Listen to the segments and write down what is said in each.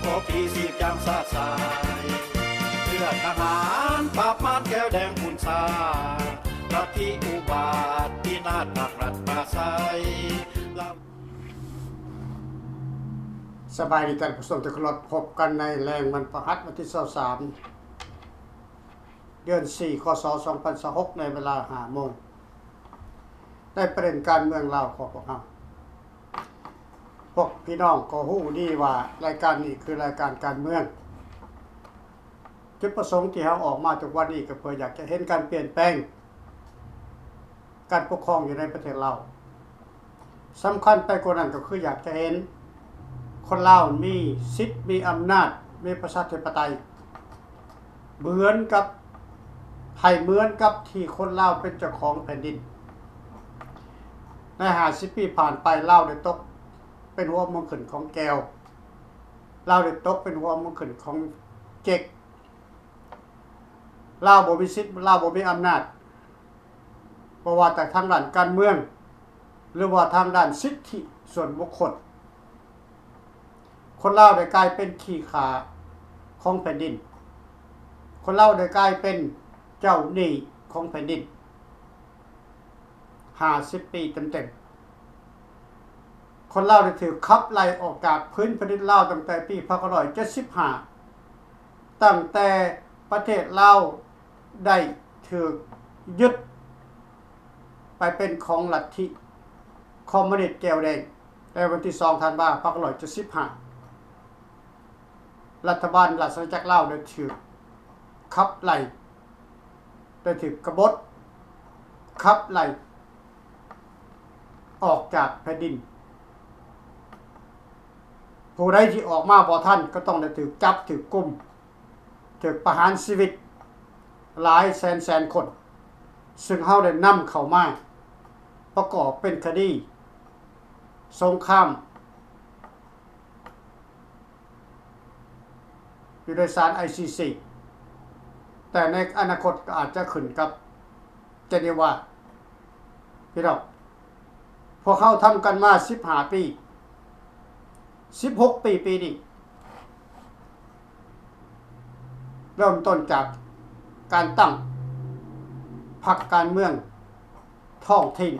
ຂອບທີ່ສືບຢ່າງຊາດຊາຍ ເພື່ອນທະຫານປາບມານແກ້ວແດງປຸນຊາດ ລັດທິອຸບາດພິນາດພັກລັດປາໄສ. ສະບາຍດີທ່ານຜູ້ຊົມທີ່ເຄົາລົບ, ພົບກັນໃນແລງວັນພະຫັດ ວັນທີຊາວສາມ ເດືອນສີ່ ຄ.ສ. ສອງພັນຊາວຫົກ ໃນເວລາຫ້າໂມງ ໃນປະເດັນການເມືອງລາວຂອງພວກເຮົາ. ພວກພີ່ນ້ອງກໍຮູ້ດີວ່າລາຍການນີ້ຄືລາຍການການເມືອງ. ຈຸດປະສົງທີ່ເຮົາອອກມາທຸກວັນນີ້ ກໍເພື່ອຢາກຈະເຫັນການປ່ຽນແປງການປົກຄອງຢູ່ໃນປະເທດລາວ. ສຳຄັນໄປກວ່ານັ້ນກໍຄືຢາກຈະເຫັນຄົນລາວມີສິດ ມີອຳນາດ ມີປະຊາທິປະໄຕ ເໝືອນກັບ ໃຫ້ເໝືອນກັບທີ່ຄົນລາວເປັນເຈົ້າຂອງແຜ່ນດິນ. ໃນຫ້າສິບປີຜ່ານໄປ ລາວໄດ້ຕົກເປັນຫົວເມືອງຂຶ້ນຂອງແກວ, ລາວໄດ້ຕົກເປັນຫົວເມືອງຂຶ້ນຂອງເຈັກ. ລາວບໍ່ມີສິດ, ລາວບໍ່ມີອຳນາດ ບໍ່ວ່າແຕ່ທາງດ້ານການເມືອງ ຫຼືວ່າທາງດ້ານສິດທິສ່ວນບຸກຄົນ. ຄົນລາວໄດ້ກາຍເປັນຂີ້ຂ້າຂອງແຜ່ນດິນ. ຄົນລາວໄດ້ກາຍເປັນເຈົ້າໜີ້ຂອງແຜ່ນດິນ ຫ້າສິບປີເຕັມໆ. ຄົນລາວໄດ້ຖືກຂັບໄລ່ອອກຈາກພື້ນແຜ່ນດິນລາວຕັ້ງແຕ່ປີພັນເກົ້າຮ້ອຍເຈັດສິບຫ້າ ຕັ້ງແຕ່ປະເທດລາວໄດ້ຖືກຍຶດໄປເປັນຂອງລັດທິຄອມມູນິດແກວແດງ ໃນວັນທີສອງ ທັນວາ ພັນເກົ້າຮ້ອຍເຈັດສິບຫ້າ. ລັດຖະບານລາຊະອານາຈັກລາວໄດ້ຖືກຂັບໄລ່ ໄດ້ຖືກກະບົດຂັບໄລ່ອອກຈາກແຜ່ນດິນ. ຜູ້ໃດທີ່ອອກມາບໍ່ທັນ ກໍຕ້ອງໄດ້ຖືກຈັບ, ຖືກກຸມ, ຖືກປະຫານຊີວິດຫຼາຍແສນໆຄົນ, ຊຶ່ງເຮົາໄດ້ນຳເຂົ້າມາປະກອບເປັນຄະດີສົງຄາມ ຢູ່ໃນສານ ໄອຊີຊີ ແຕ່ໃນອະນາຄົດກໍອາດຈະຂຶ້ນກັບເຈນີວາ. ພີ່ນ້ອງ, ພວກເຮົາທຳກັນມາສິບຫ້າປີ, ສິບຫົກປີ, ປີນີ້ ເລີ່ມຕົ້ນຈາກການຕັ້ງພັກການເມືອງທ້ອງຖິ່ນ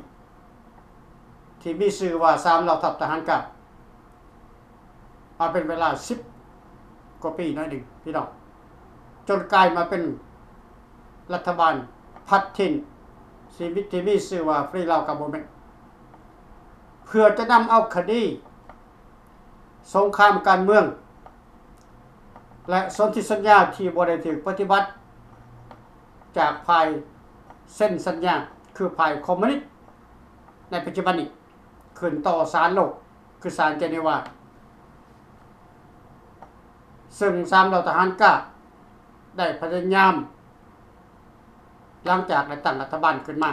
ທີ່ມີຊື່ວ່າສາມເຫຼົ່າທັບທະຫານກາງ ມາເປັນເວລາສິບກວ່າປີໜ້ອຍໜຶ່ງ ພີ່ນ້ອງ, ຈົນກາຍມາເປັນລັດຖະບານພັດຖິ່ນ ທີ່ມີ ທີ່ມີຊື່ວ່າ Free Lao Government ເພື່ອຈະນຳເອົາຄະດີສົງຄາມການເມືອງ ແລະ ສົນທິສັນຍາທີ່ບໍ່ໄດ້ຖືກປະຕິບັດຈາກຝ່າຍເຊັນສັນຍາ ຄືຝ່າຍຄອມມູນິດໃນປັດຈຸບັນນີ້ ຂຶ້ນຕໍ່ສານໂລກ ຄືສານເຈນີວາ, ເຊິ່ງສາມເຫຼົ່າທະຫານກາງໄດ້ພະຍາຍາມ ຫຼັງຈາກໄດ້ຕັ້ງລັດຖະບານຂຶ້ນມາ,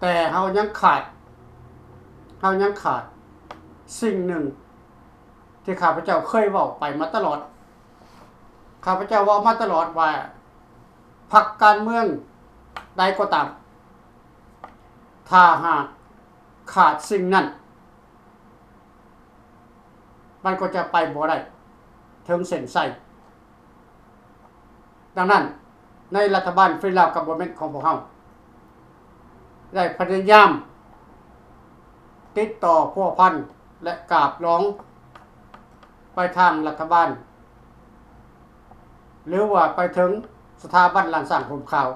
ແຕ່ເຮົາຍັງຂາດ, ເຮົາຍັງຂາດສິ່ງໜຶ່ງທີ່ຂ້າພະເຈົ້າເຄີຍເວົ້າໄປມາຕະຫຼອດ. ຂ້າພະເຈົ້າເວົ້າມາຕະຫຼອດວ່າ ພັກການເມືອງໃດກໍຕາມ, ຖ້າຫາກຂາດສິ່ງນັ້ນ, ມັນກໍຈະໄປບໍ່ໄດ້ເຖິງເສັ້ນໄຊ. ດັ່ງນັ້ນ, ໃນລັດຖະບານ Free Lao Government ຂອງພວກເຮົາ ໄດ້ພະຍາຍາມຕິດຕໍ່ພົວພັນ ແລະ ກາບຫຼວງໄປທາງລັດຖະບານ ຫຼືວ່າໄປເຖິງສະຖາບັນລ້ານຊ້າງຮົ່ມຂາວ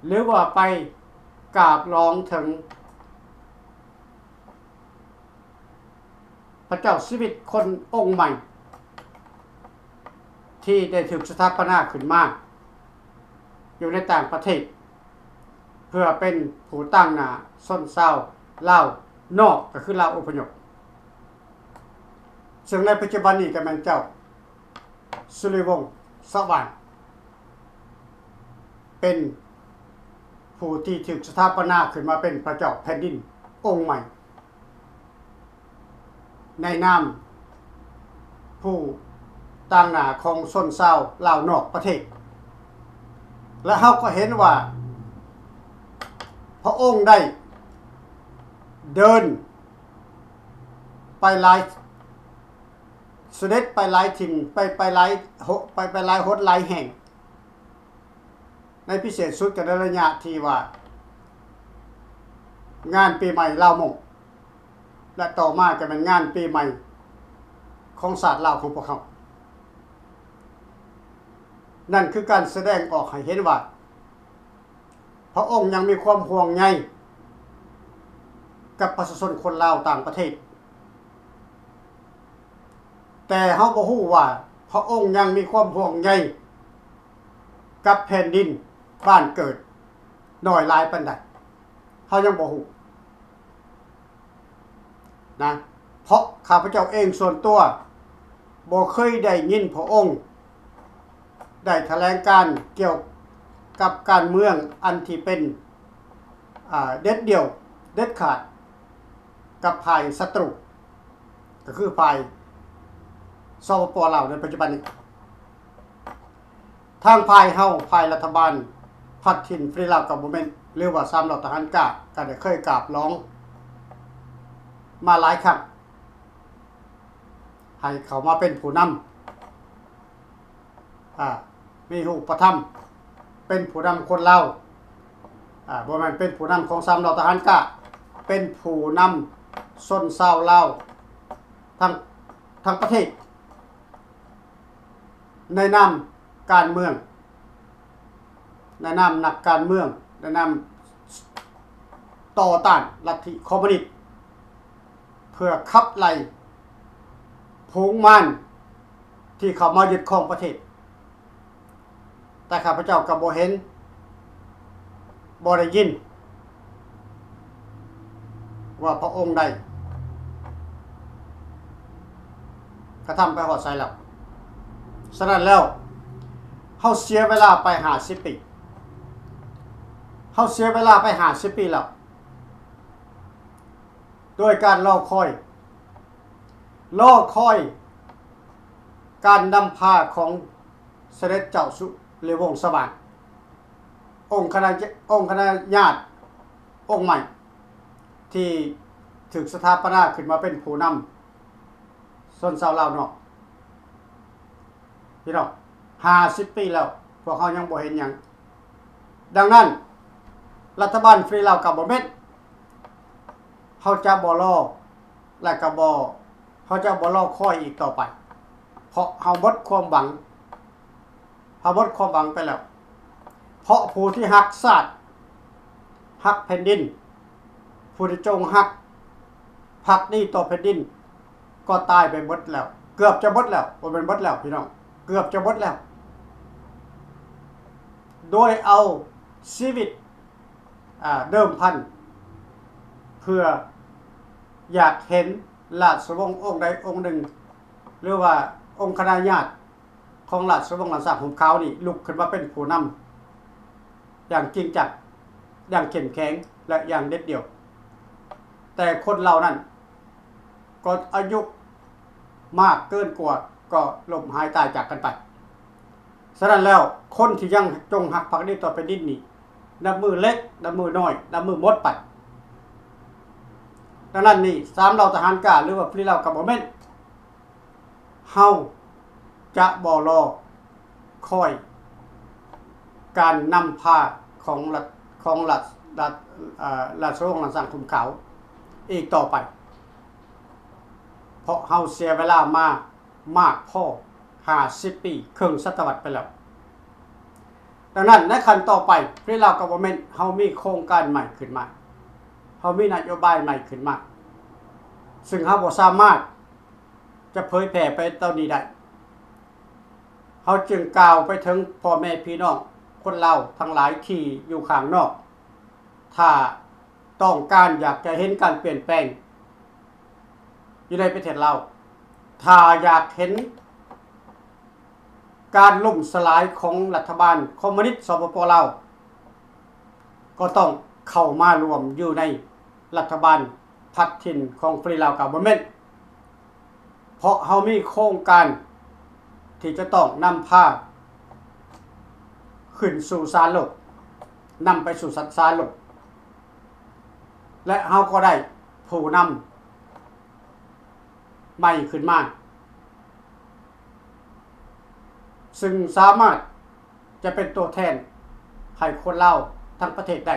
ຫຼືວ່າໄປກາບຫຼວງເຖິງ ພະເຈົ້າຊີວິດຄົນອົງໃໝ່ ທີ່ໄດ້ຖືກສະຖາປະນາຂຶ້ນມາຢູ່ໃນຕ່າງປະເທດ ເພື່ອເປັນຜູ້ຕາງໜ້າຊົນຊາວລາວນອກ, ກໍຄືລາວອົບພະຍົບ, ເຊິ່ງໃນປັດຈຸບັນນີ້ກໍແມ່ນເຈົ້າ ສຸລິວົງ ສະຫວ່າງ ເປັນຜູ້ທີ່ຖືກສະຖາປະນາຂຶ້ນມາເປັນພະເຈົ້າແຜ່ນດິນອົງໃໝ່ ໃນນາມຜູ້ຕາງໜ້າຂອງຊົນຊາວລາວນອກປະເທດ ແລະ ເຮົາກໍເຫັນວ່າພະອົງໄດ້ເດີນໄປຫຼາຍ ສະເດັດໄປຫຼາຍຖິ່ນ ໄປ ໄປຫຼາຍຫົ- ໄປ ໄປຫຼາຍຫົນຫຼາຍແຫ່ງ ໃນພິເສດສຸດກໍໃນໄລຍະທີ່ວ່າ ງານປີໃໝ່ລາວມົ້ງ ແລະ ຕໍ່ມາກໍແມ່ນງານປີໃໝ່ຂອງຊາດລາວຂອງພວກເຮົາ. ນັ້ນຄືການສະແດງອອກໃຫ້ເຫັນວ່າ ພະອົງຍັງມີຄວາມຫ່ວງໃຍກັບປະຊາຊົນຄົນລາວຕ່າງປະເທດ, ແຕ່ເຮົາບໍ່ຮູ້ວ່າພະອົງຍັງມີຄວາມຫ່ວງໃຍກັບແຜ່ນດິນບ້ານເກີດໜ້ອຍຫຼາຍປານໃດ, ເຮົາຍັງບໍ່ຮູ້. ນະ ເພາະຂ້າພະເຈົ້າເອງສ່ວນຕົວບໍ່ເຄີຍໄດ້ຍິນພະອົງໄດ້ຖະແຫຼງການກ່ຽວກັບການເມືອງອັນທີ່ເປັນ ອາ ເດັດດ່ຽວເດັດຂາດກັບຝ່າຍສັດຕູ ກໍຄືຝ່າຍ ສປປ ລາວ ໃນປັດຈຸບັນນີ້. ທາງຝ່າຍເຮົາ ຝ່າຍລັດຖະບານພັດຖິ່ນ Free Lao Government ຫຼືວ່າສາມເຫຼົ່າທະຫານກ້າ ກໍໄດ້ເຄີຍກາບຮ້ອງມາຫຼາຍຄັ້ງ ໃຫ້ເຂົ້າມາເປັນຜູ້ນຳ ອາ ມີຮູບປະທຳເປັນຜູ້ນຳຄົນລາວ, ອາ ບໍ່ແມ່ນເປັນຜູ້ນຳຂອງສາມເຫຼົ່າທະຫານກ້າ, ເປັນຜູ້ນຳຊົນຊາວລາວທັງ ທັງປະເທດ ໃນນາມການເມືອງ, ໃນນາມນັກການເມືອງ, ໃນນາມຕໍ່ຕ້ານລັດທິຄອມມູນິດ ເພື່ອຂັບໄລ່ຝູງມານທີ່ເຂົ້າມາຍຶດຄອງປະເທດ. ແຕ່ຂ້າພະເຈົ້າກໍບໍ່ເຫັນ ບໍ່ໄດ້ຍິນວ່າພະອົງໃດກະທຳໄປຮອດໃສແລ້ວ. ສະນັ້ນແລ້ວ ເຮົາເສຍເວລາໄປຫ້າສິບປີ, ເຮົາເສຍເວລາໄປຫ້າສິບປີແລ້ວ ໂດຍການລໍຄອຍ, ລໍຄອຍການນຳພາຂອງ ສະເດັດເຈົ້າສຸລິວົງສະຫວ່າງ ອົງຄະນະ ອົງຄະນະຍາດອົງໃໝ່ ທີ່ຖືກສະຖາປະນາຂຶ້ນມາເປັນຜູ້ນຳຊົນຊາວລາວນອກ. ພີ່ນ້ອງ, ຫ້າສິບປີແລ້ວ ພວກເຮົາຍັງບໍ່ເຫັນຫຍັງ. ດັ່ງນັ້ນ ລັດຖະບານ Free Lao Government ເຮົາຈະບໍ່ລໍ ແລະ ກໍບໍ່ ເຮົາຈະບໍ່ລໍຄອຍອີກຕໍ່ໄປ ເພາະເຮົາໝົດຄວາມຫວັງ, ເຮົາໝົດຄວາມຫວັງໄປແລ້ວ. ເພາະຜູ້ທີ່ຮັກຊາດ, ຮັກແຜ່ນດິນ, ຜູ້ທີ່ຈົງຮັກ, ພັກດີຕໍ່ແຜ່ນດິນ ກໍຕາຍໄປໝົດແລ້ວ, ເກືອບຈະໝົດແລ້ວ, ບໍ່ແມ່ນໝົດແລ້ວພີ່ນ້ອງ, ເກືອບຈະໝົດແລ້ວ, ໂດຍເອົາຊີວິດ ອາ ເດີມພັນ ເພື່ອຢາກເຫັນລາຊະວົງອົງໃດອົງໜຶ່ງ ຫຼືວ່າອົງຄະນະຍາດຂອງລາຊະວົງຫຼັງຊ້າງຫົ່ມຂາວນີ້ ລຸກຂຶ້ນມາເປັນຜູ້ນຳຢ່າງຈິງຈັງ, ຢ່າງເຂັ້ມແຂງ ແລະ ຢ່າງເດັດດ່ຽວ. ແຕ່ຄົນເຫຼົ່ານັ້ນກໍອາຍຸມາກເກີນກວ່າ ກໍລົ້ມຫາຍຕາຍຈາກກັນໄປ. ສະນັ້ນແລ້ວ ຄົນທີ່ຍັງຈົງຮັກພັກດີຕໍ່ແຜ່ນດິນນີ້ ນັບມື້ເລັກ, ນັບມື້ນ້ອຍ, ນັບມື້ໝົດໄປ. ດັ່ງນັ້ນນີ້ ສາມເຫຼົ່າທະຫານກ້າ ຫຼືວ່າ Free Lao Government ເຮົາຈະບໍ່ລໍຄອຍການນຳພາຂອງລັດ ຂອງລັດ ລັດ ເອີ ລາຊະວົງຫຼັງຊ້າງຂຸມຂາວອີກຕໍ່ໄປ, ເພາະເຮົາເສຍເວລາມາ ມາກພໍຫ້າສິບປີ, ເຄິ່ງສະຕະວັດໄປແລ້ວ. ດັ່ງນັ້ນ ໃນຂັ້ນຕໍ່ໄປ Free Lao Government ເຮົາມີໂຄງການໃໝ່ຂຶ້ນມາ, ເຮົາມີນະໂຍບາຍໃໝ່ຂຶ້ນມາ, ຊຶ່ງເຮົາບໍ່ສາມາດຈະເຜີຍແຜ່ໄປຕອນນີ້ໄດ້. ເຮົາຈຶ່ງກ່າວໄປເຖິງພໍ່ແມ່ພີ່ນ້ອງຄົນລາວທັງຫຼາຍທີ່ຢູ່ຂ້າງນອກ, ຖ້າ ຕ້ອງການຢາກຈະເຫັນການປ່ຽນແປງຢູ່ໃນປະເທດລາວ, ຖ້າຢາກເຫັນການລົ້ມສະຫຼາຍຂອງລັດຖະບານຄອມມູນິດ ສປປ ລາວ, ກໍຕ້ອງເຂົ້າມາຮ່ວມຢູ່ໃນລັດຖະບານພັດຖິ່ນຂອງ Free Lao Government. ເພາະເຮົາມີໂຄງການທີ່ຈະຕ້ອງນຳພາຂຶ້ນສູ່ສານໂລກ, ນຳໄປສູ່ສານໂລກ ແລະ ເຮົາກໍໄດ້ຜູ້ນຳໃໝ່ຂຶ້ນມາ ຊຶ່ງສາມາດຈະເປັນຕົວແທນໃຫ້ຄົນລາວທັງປະເທດໄດ້.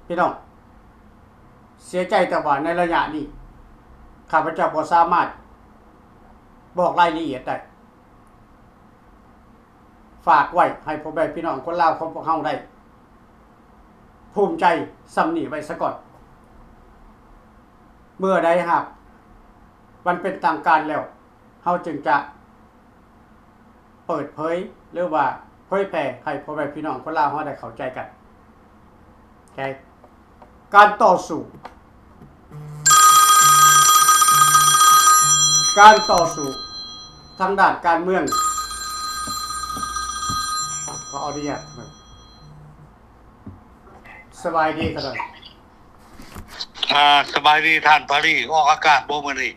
ພີ່ນ້ອງ, ເສຍໃຈແຕ່ວ່າໃນໄລຍະນີ້ ຂ້າພະເຈົ້າບໍ່ສາມາດບອກລາຍລະອຽດໄດ້. ຝາກໄວ້ໃຫ້ພໍ່ແມ່ພີ່ນ້ອງຄົນລາວຂອງພວກເຮົາໄດ້ພູມໃຈສ່ຳນີ້ໄວ້ສາກ່ອນ. ເມື່ອໃດຫາກມັນເປັນທາງການແລ້ວ ເຮົາຈຶ່ງຈະເປີດເຜີຍ ຫຼືວ່າເຜີຍແຜ່ໃຫ້ພໍ່ແມ່ພີ່ນ້ອງຄົນລາວເຮົາໄດ້ເຂົ້າໃຈກັນ. ໂອເຄ. ການຕໍ່ສູ້ ການຕໍ່ສູ້ທາງດ້ານການເມືອງ ຂໍອະນຸຍາດ. ສະບາຍດີທ່ານ. ອ່າ ສະບາຍດີທ່ານປາຣີ. ອອກອາກາດບໍ່ມື້ນີ້?